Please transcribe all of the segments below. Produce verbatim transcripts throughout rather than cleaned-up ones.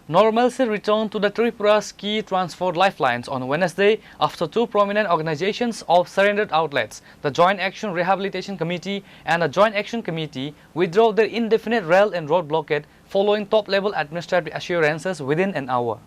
Normalcy returned to the Tripura's key transport lifelines on Wednesday after two prominent organizations of surrendered outlets, the Joint Action Rehabilitation Committee and the Joint Action Committee, withdrew their indefinite rail and road blockade following top-level administrative assurances within an hour.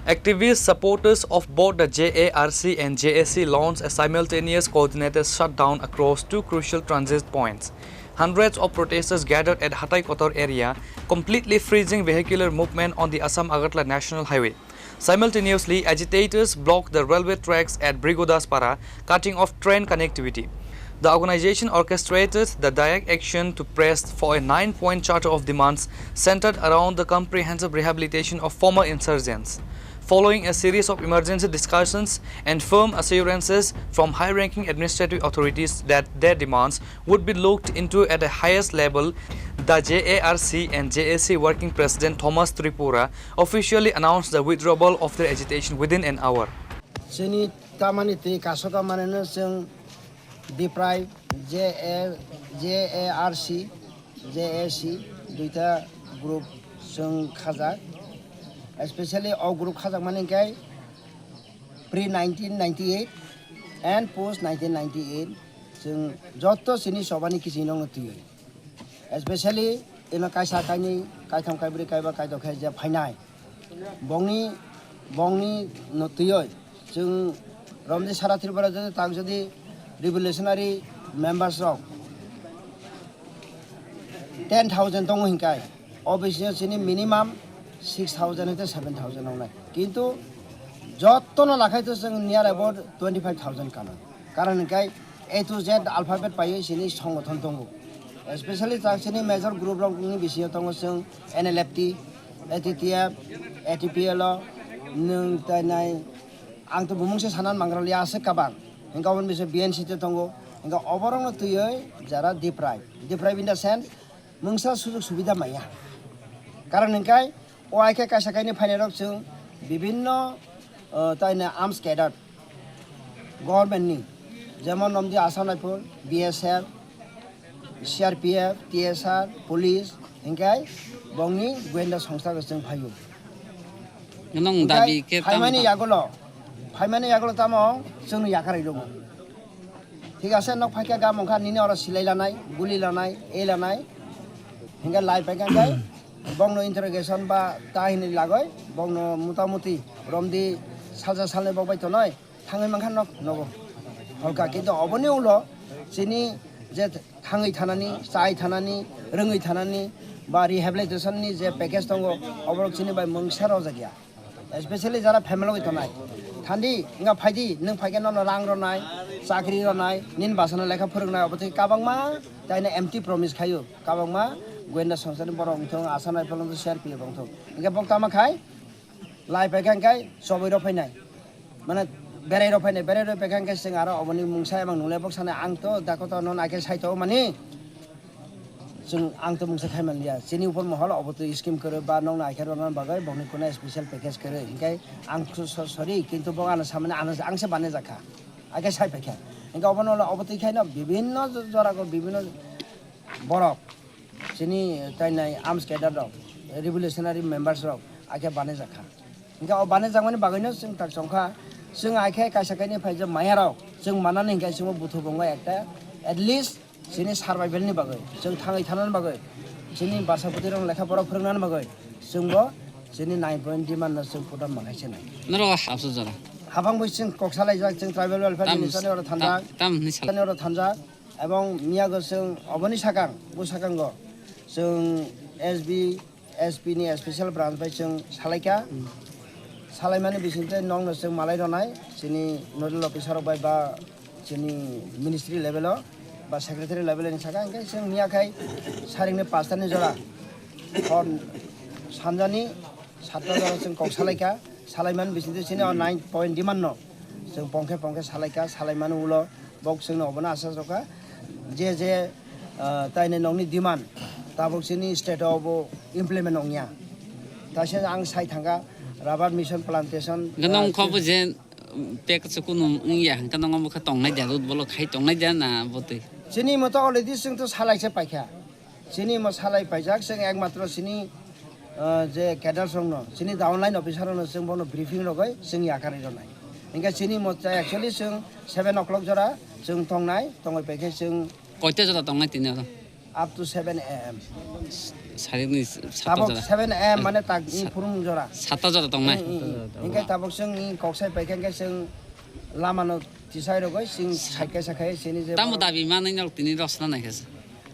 Activists, supporters of both the J A R C and J A C launched a simultaneous coordinated shutdown across two crucial transit points. Hundreds of protesters gathered at Hatai Kotor area, completely freezing vehicular movement on the Assam Agartala National Highway. Simultaneously, agitators blocked the railway tracks at Brigodaspara, cutting off train connectivity. The organization orchestrated the direct action to press for a nine-point charter of demands centered around the comprehensive rehabilitation of former insurgents. Following a series of emergency discussions and firm assurances from high-ranking administrative authorities that their demands would be looked into at the highest level, the J A R C and J A C working president Thomas Tripura officially announced the withdrawal of their agitation within an hour. Chini tamani twi kasoka maneno chwng deprive J A, J A R C, J A C duita group chwng khajak, especially o group khajakmani hinkhe pre nineteen ninety-eight and post nineteen ninety-eight chwng joto chini chobani kiching nokno twiwi. Especially ino kaisa kainwi, kaitham, kaibrwi, kaiba, kaidok khe je phainai. Bongni, bongni no twiwi chwng romdi sara Tripura jodi tak jodi revolutionary members rok ten thousand tongo hinkai, o bisingo chini minimum six thousand hete seven thousand wngnai. Kintu jottono lakhai to chwng near about twenty five thousand kanai. Karon hinkai A to Z alphabet paiwi chini songothon tongo. Especially chak chini major group rokni bisingo tongo chwng N L F T, A T T F, A T P L o, nwng tai nai, ang to bumung se sanan mangraliya aswk kabang. Hinka oboni bisingo B N C te tongo. Hinka oborokno twiwi jara deprive. Deprive in the sense, mungsa sujug subida maya. Karon hinkai o hai khe kaisa kainwi phainairok chwng bibinno, uh, taina arms cadre government ni, jemon nomdi Assam Rifle, B S F, C R P F, T S R, police, hinkai bongni goyenda songsa chwng phaio. Nong hinkai dabi khe phaimani tamo yagulo, phaimani yagulo tamo chwngno yakarwi rwgo. Thik ase, nok phaikha gam wngkha nini oro silai lanai, guli lanai, ei lanai. Hinkhe lai paikha khe bongno interrogation ba ta hinwi lagoi, bongno mutamuti romdi salsa salnwi bok bai tonoi, thangwi mankha nok nogo. Holka, kintu oboni ulo chini je thangwi thanani, chai thanani, rwngwi thanani ba rehabilitation ni je package tongo, oborok chini bai mungsa rojak ya. Especially jara family bai tonai. Thandi, wngkha phaidi, nwng phaikhe nono rang rwnai, chakri rwnai, nini basano lekha phwrwngnai, obo tei kabangma taino empty promise khaio, kabangma goyenda songsani borok wngthong, Assam Rifle wngthong, C R P F wngthong. Hinkhe bok tama khai, lai paikha hinkhe chobwi rw phainai. Mane berai rw phainai, berai rw paikha hinkhe chwng aro oboni mungsa emang nunglai bok sanai, ang to dakoto nono akhe saito mani. Chwng ang to mungsa khai manliya. Chini upor mohol obo twi scheme kwrwi ba nokno aikhe rwna bagwi bokni kuna special package kwrwi. Hinkhe ang so-, so-, sorry, kintu bo ano samani ano ang se bane jakha. Akhe sai paikha. Hinkhe obono ulo obo twi khaino bibhinno jorago bibhinno borok chini tainai arms cadre rok, revolutionary members rok akhe bane jakha. Hinkhe o bane jakmani bagwino chwng tak chongkha. Chwng akhe kaisa kainwi phaijak maya rok chwng manani hinkhe chwngbo buthu bongo ekta at least Chini survival ni bagwi, chwng thangwi thanani bagwi, chini barsa bwtwi rok lekha pora phwrwngnani bagwi, chwngbo chini nine point demand no chwng photo mangai se nai. Norok hapsuk jora. Habang bai chwng kok salaijak, chwng tribal welfare minister ni oro thanjak, tam, tam hinwi sal- ni oro thanjak, ebong miyago chwng oboni sakang, bw sakango chwng S B, S P ni special branch bai chwng salaikha. Salaimani bisingtwi nokno chwng malai rwnai, chini nodal officer rok bai ba chini ministry level o ba secretary level ni saka, hinkhe chwng miya khai saringni pasta ni jora hor sanjani satta jora chwng kok salaikha. Salaimani bisingtwi chini o nine point demand no chwng pongkhe pongkhe salaikha. Salaimani ulo Bok chwngno obono asa sokha, je je, ah, taini nokni demand tabok chini state o bo implement ongya. Taisa ang sai thangkha rubber mission plantation, Hwnkhe ah, nong kho bo je, um, pek se kunu wngya, hwnkhe nong omo khe tongnai dia, road block khai tongnai dia na bo twi? Chini moto already chwng to salai se paikha. Chini mo salai paijak, chwng ekmatro chini, ah, je cadre songno, chini downline officer no chwng bono briefing rogoi chwng yakarwi rwnai. Hingke chini mo cha actually chwng seven o'clock jora chwng tongnai, tongoi paikhe chwng Koita jora tongnai tini oro? Up to seven A M. Sarikni satta Tabok jora. Seven A M Sa-, mane tagni sa-, phurung jora. Satta jora tongnai? Mm, mm, mm. Hingke tabok chwng ni koksai paikhe hingke chwng lamano tisai rogoi chwng Sa-, saikhe sakhai chini je Tamo borok dabi manwi nok tini rosna naikhe se?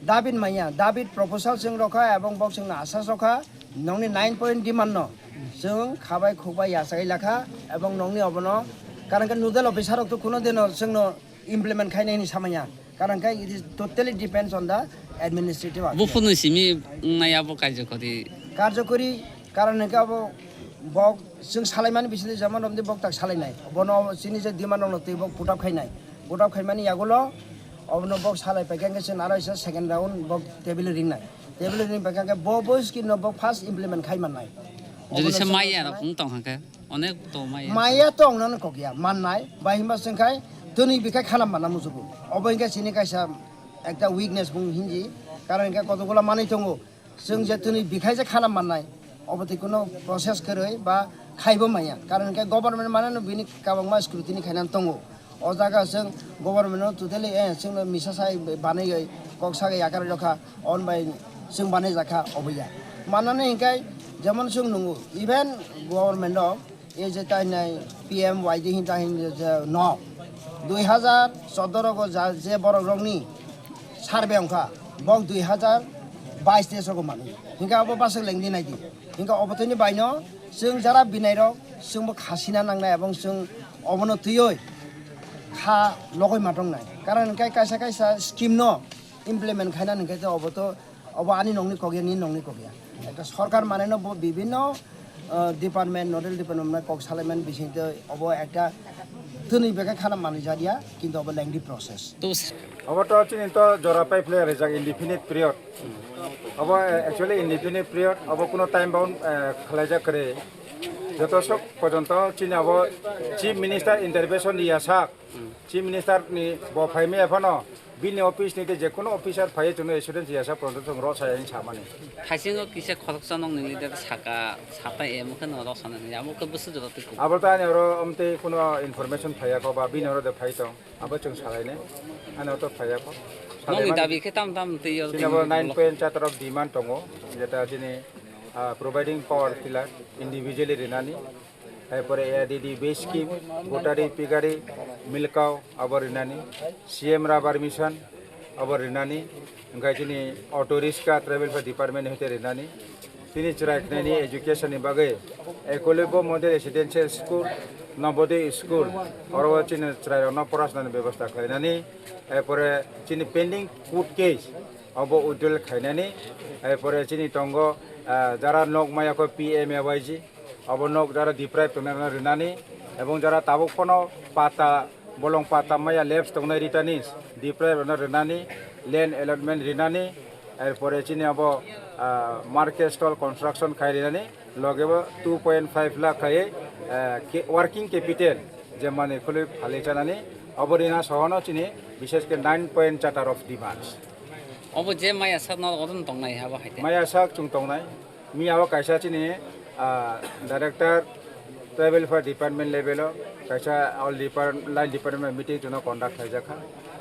David maya, David proposal chwng rokha ebong bok chwngno asa sokha, nongni nine point demand no chwng khabai khukbai yachai lakha ebong nongni obono, karon khe nodal officer rok to kuno dino chwngno implement khainai hinwi samaya, karon khe it is totally depends on the administrative action. Buphurni simi wngnai abo karjokori? Karjokori, karon hwnkhe abo bok chwng salaimani bisingtwi jemon romdi bok tak salainai, bono chini je demand rokno twi bok put up khainai, put up khaimani yagulo obono bok salai paikha hwnkhe chwng aro isa second round bok table ringnai, table ring paikha hwnkhe bo bo scheme no bok first implement khai mannai. Jodi Obono se chwng maya sanai. Rok wng tong hwnkhe, onek to maya. Maya to wngnani kok ya, mannai, bai himba chwng khai twnwi bikhai khana manna muchugo. Obo hwnkhe chini kaisa ekta weakness bung hinji, karon hwnkhe kotokgola manwi tongo. Chwng je twnwi bikhai je khana mannai, obo twi kuno process kwrwi ba khaibo manya. Karon hwnkhe government manano bini kwbangma scrutiny khainani tongo. O jaga chwng government no totally, eh, chwngno misa sai banaiwi kok sagai yakarwi rokha, on bai chwng banaijakha obo ya. Manani hwnkhe jemon chwng nungo, even government o E je tai nai P M Y D hin ta hin je, je no. Dui hajar chordo rogo ja, je borok rokni survey wngkha, bok dui hajar bais teis rogo mani. Hinka abo bwswk lengdi naidi. Hinka obo tini baino chwng jara binai rok chwngbo khasina nangnai ebong chwng obono twiwi kha logoi ma tongnai. Karon hinkai kaisa kaisa scheme no implement khaina hinkai to obo to Obo ani nokni kok ya, nini nokni kok ya. Ekta sorkar maneno bo bibinno, ah, department, nodal department kok salaimani bisingtwi obo ekta twnwi bwkha khana manwi jakya, kintu obo lengthy process. Obo to chini to jora paiphlai rijak indefinite period. Obo, eh, actually indefinite period, obo kuno time bound, eh, khwlaijak kwrwi. Joto sok porjonto chini obo Chief Minister intervention riya sak. Chief Minister ni bo phaimaya phano bini office ni tei jekono officer phaiwi chwngno assurance ya sa porjonto chwng rw saya hinwi samani. Haisingo kisa khoroksa nokni leader saka, sata emo khe no rw sana hinwi, amo khe bwswk jora twi kubu. Abo to ani oro amtwi kuno information phaiya kho ba bini oro de phai tong, abo chwng salainai, ani oro to phaiya kho. Nokni salaimani dabi khe tam tam twi oro chini twi abo nine block. Point char of demand tongo, jeta chini, ah, providing power tiller individually rinani. Hai pore A D D base scheme, gotari, pigari, milkau, abo rinani, C M rubber mission, abo rinani, hingkai chini auto rickshaw, tribal welfare department ni hoite rinani, chini chwrai khnaini education ni bagwi Eklavya Model Residential School, Navodaya School, oro chini chwrai rokno porasnani bebosta khlainani, hai pore chini pending court case, abo withdrawal khainani, hai pore chini tongo, ah, jara nok maya kho P M A Y G, Abo nok jara deprive tongnai rokno rinani, ebong jara tabuk phano pata, bolong pata maya lapse tongnai ritanis deprive rokno rinani, land allotment rinani, erpore chini abo, ah, market stall construction khai rinani, logebo two point five lakh khai, ah, ke-, working capital je manwi khulwi phalwi chanani, abo rina sohono chini bishesh khe nine point charter of demands. Obo je maya sak no odon tongnai abo hai te. Maya sak chwng tongnai. Miya o kaisa chini, ah, director tribal welfare department level o kaisa all depart-, line department meeting chwngno conduct khlaijak kha.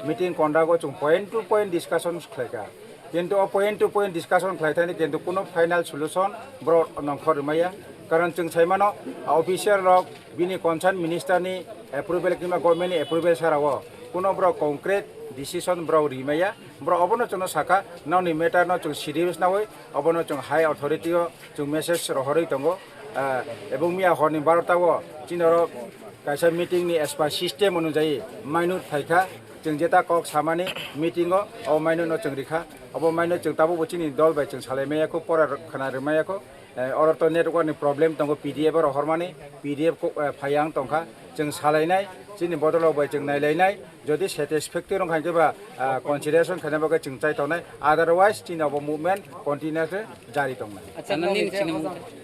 Meeting conduct o chwng point to point discussion khlai kha. Kintu o point to point discussion khlai thani kintu kuno final solution borok nongkhor rwmaya. Karon chwng sai mano, ah, official rok bini concern minister ni approval kiba government ni approval sara o kuno borok concrete decision borok rimaya. Borok obono chwngno sakha, nokni matter no chwng serious nawi, obono chwng high authority o chwng message rohorwi tongo. Ah, ebong miya horni barota o chini oro kaisa meeting ni as per system onujayi minute phaikha, chwng jeta kok samani meeting o, o minute no chwng rikha, obo minute chwng tabukbo chini dol bai chwng salai maya kho, pora khna rwmaya kho. Eh, oro to network ni problem tongo, P D F oro hormani, P D F ko, eh, phai ang tongkha, chwng salainai, chini bodol rok bai chwng nailainai, jodi satisfactory wngkha hwnkhe ba, ah, consideration khaina bagwi chwng chai tongnai, otherwise chini obo movement continuously jari tongnai. Acha, ano nini chini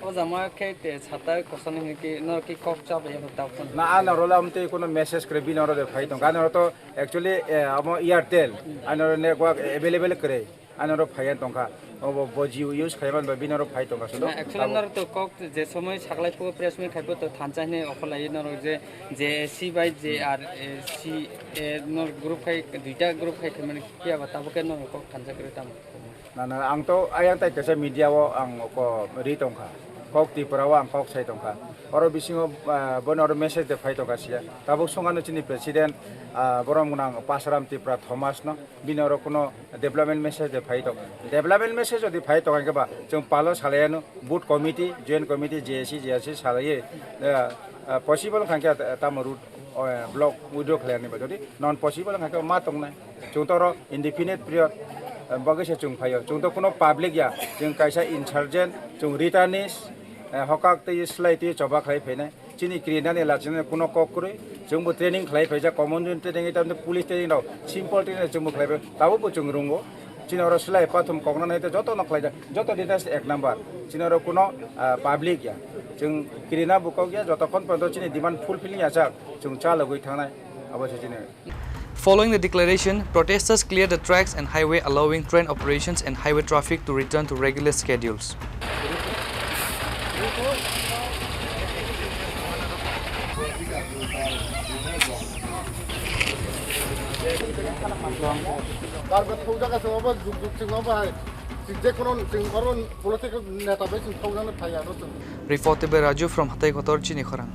o jama khe te sata koson hini ki nor ki kok cha bai abo tau. Na ano role amtwi kono message kwrwi bini oro de phai tongkha, ano to actually, eh, amo Airtel, ano network available kwrwi. Ani oro phaiya tongkha. Obo bo Jio use khaiman ba bini oro phai tongkha sudo. Na, actually, norok to kok je somoi saklai phugo press meet khaibo to thansa hini okholai norok je J A C bai J R C, eh, norok group khai, duita group khai khaimani phiya ba tabuk khe norok kok thansa kwrwi tamo. Na, na, ang to ayang tai kaisa media o ang ko ri tongkha. Kok Tripura o ang kok sai tongkha. Oro bisingo, ah, bono oro message de phai tongkha siya. Tabuk songano chini president, ah, borom gwnang Pasaram Tripura Thomas no. Bini oro kuno development message de phai tongo. Development message jodi phai tongo hwnkhe ba chwng palo salaiano booth committee, joint committee, J A C, J R C salaiwi, eh, eh, possible wngkha khe tamo route, eh, block withdraw khlainani ba jodi non possible wngkha khe ma tongnai. Chwng to oro indefinite period, eh, bagwi se chwng phaio. Chwng to kuno public ya, chwng kaisa insurgent, chwng returnees, eh, hokak twi slai twi choba khlai phainai. Chini kirinani lachinani kuno kok kwrwi, chwngbo training khlai phaijak, common training, tamo police training rok, simple training rok chwngbo khlai phai, tabukbo chwng rwngo. Chini oro slai pathum koknani hai joto no khlaijak, joto details ek number. Chini oro kuno, ah, public ya, chwng kirina bo kok ya, jotokhon porjonto chini demand fulfilling ya jak, chwng chalogwi thangnai, abo se chini. Following the declaration, protesters cleared the tracks and highway, allowing train operations and highway traffic to return to regular schedules. Barbar thokjak aswk obo juk juk chwng obo hai. Chwng je kono chwng oro political neta bai chwng thokjaknai phai ya aro chwng. Reported by Raju from Hatai Kotor, Chini Khorang.